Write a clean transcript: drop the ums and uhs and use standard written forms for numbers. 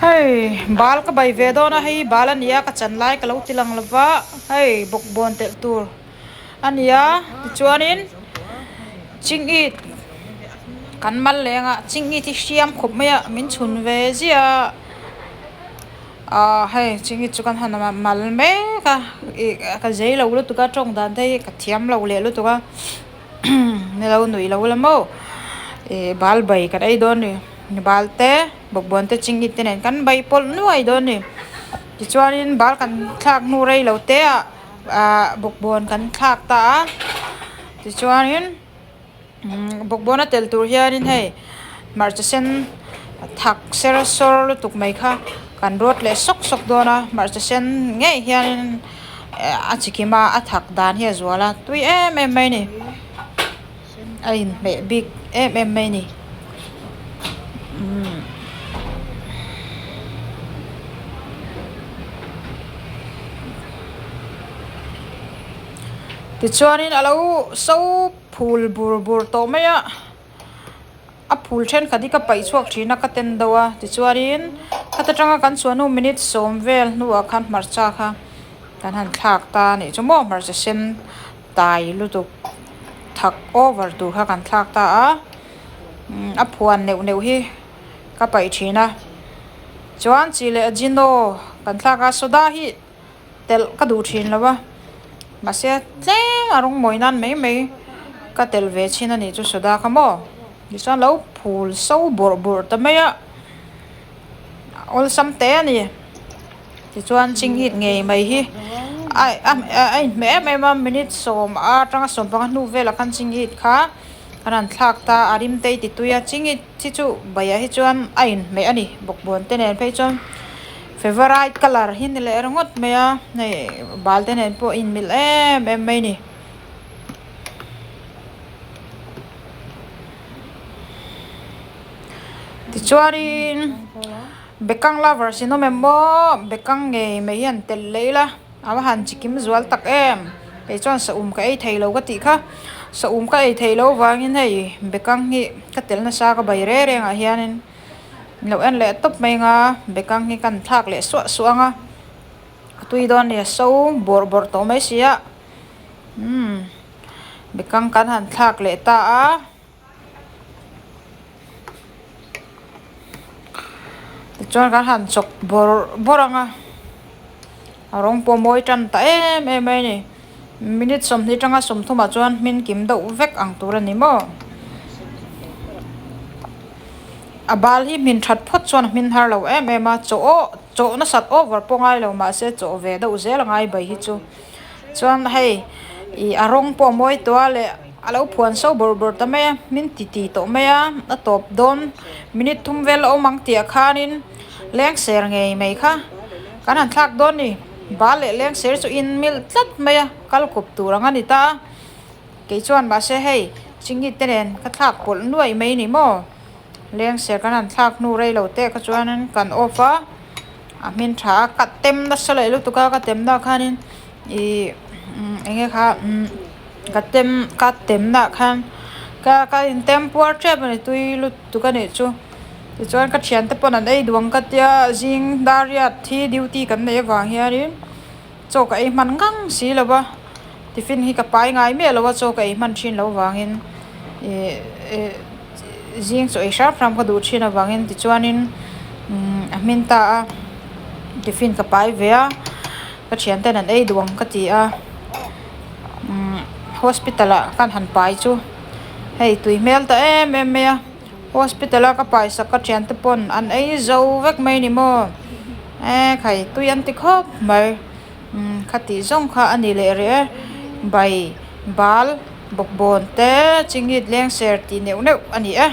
Hei bal ka bai ve dawn a hei bal a ni a ka chan lai ka lo ti lang lo va hei bawkbawn telh tur a ni a tichuanin chingit kan mal leng a chingit hi hriam khawp mai a min chhun ve ziah a ahh hei chingit chu kan han mal mek a ih ka zei lo lutuk a tawng dan te hi ka thiam lo leh lutuk a. Ni lo nuih lo la maw ih bal bai kan ei dawn a ni bal te bawkbawn te chingit te nen kan bai pawlh nuai dawn a ni tichuanin bal kan thlak hnu rei lo te ah ahh bawkbawn kan thlak ta a tichuanin umm bawkbawn a tel tur hianin hei hmarcha sen thak ser sawr lutuk mai kha kan rawt leh sawk sawk dawn a hmarcha sen ngei hianin. A chi kim a a thak dan hi a zual a tui em em mai a ni a inhmeh bik em em mai a ni umm tichuanin a lo so phul bur bur tawh mai a. A phul thenkhat hi ka paih chhuak thin a ka ten deuh a tichuanin khata tanga kan chhuah hnu minute sawm vel hnuah khan hmarcha kha kan han thlak ta a nih chu maw hmarcha sen tai lutuk thak over tur kha kan thlak ta a a phuan neuh neuh hi ka paih thin a chuan chi leh ajino kan thlak a soda hi. Telh ka duh thin lo a mahse tlem a rawng mawi nan mai mai ka telh ve chin a nih chu soda kha maw tichuan lo phul so bawrh bawrh ta mai a awlsam teh a ni tichuan chingit ngei mai hi a a inhmeh em em a minute sawm atanga sawmpanga hnu velah khan chingit kha an han thlak ta a rim te i ti tui a chingit. Chi chu baiah hi chuan a inhmeh a ni bawkbawn te nen phei chuan favourite colour hi ni leh ringawt mai a hei bal te nen pawh a inmil em em mai a ni. Tichuanin bekang lovers in awm em maw bekang ngei mai hi an telh leh ila. A va han chikim zual tak em? Kei chuan saum ka ei thei lo ka tih kha. Saum ka ei thei lo vangin hei bekang hi ka tel nasa ka bai reng reng ah hianin lo en leh tawp mai anga bekang hi kan thlak leh suah suah anga a tui dawn a ni a so bawrh bawrh tawh mai si a umm bekang kan han thlak leh ta a. Tichuan kan han chawk bawrh bawrh ang a a rawng pawh mawi tan ta em em mai a ni minute sawmhnih atanga sawmthumah chuan hmin kim deuh vek ang tur a ni maw a bal hi hmin that phawt chuan a hmin har lo em em a chaw aw chaw nasat over pawh ngai lo mahse chaw ve deuh zel a ngai bai hi chu chuan hei ih a rawng pawh a mawi tawh a leh. A lo phuan so bawrh bawrh ta mai a min ti ti tawh mai a a tawp dawn minute thum vel a awm ang tih ah khanin leng ser ngei mai kha kan han thlak dawn ni bal leh leng ser chu in milh tlat mai a kal kawp tur ang a ni ta a kei chuan mahse hei chingit te nen ka thlak pawlh nuaih mai ni maw leng ser kan han thlak hnu rei lo te kha chuanin kan off a a hmin tha a ka tem nasa leh lutuk a ka tem na khanin ih eng nge kha umm. Ka tem ka tem nah khan ka ka in tem puar tep a ni tui lutuk a nih chu tichuan ka thiante pawn an ei duh ang ka tia zing dar riat hi duty kan neih avang hianin chaw ka ei hman ngang si lo va tiffin hi ka pai ngai miah lo a chaw ka ei hman thin loh avangin ih ih zing chaw ei hram hram ka duh thin avangin tichuanin umm a hmin ta a tiffin ka pai ve a ka thianten an ei duh ang ka ti a. Umm hospital ah khan han pai chu hei tui hmel ta em em mai a hospital a ka pai sak ka thian te pawn an ei zo vek mai ni maw e khai tui an ti khawp mai umm khatih zawng kha a ni leh rih e bai bal bawkbawn te chingit lengser tih neuh neuh a ni e.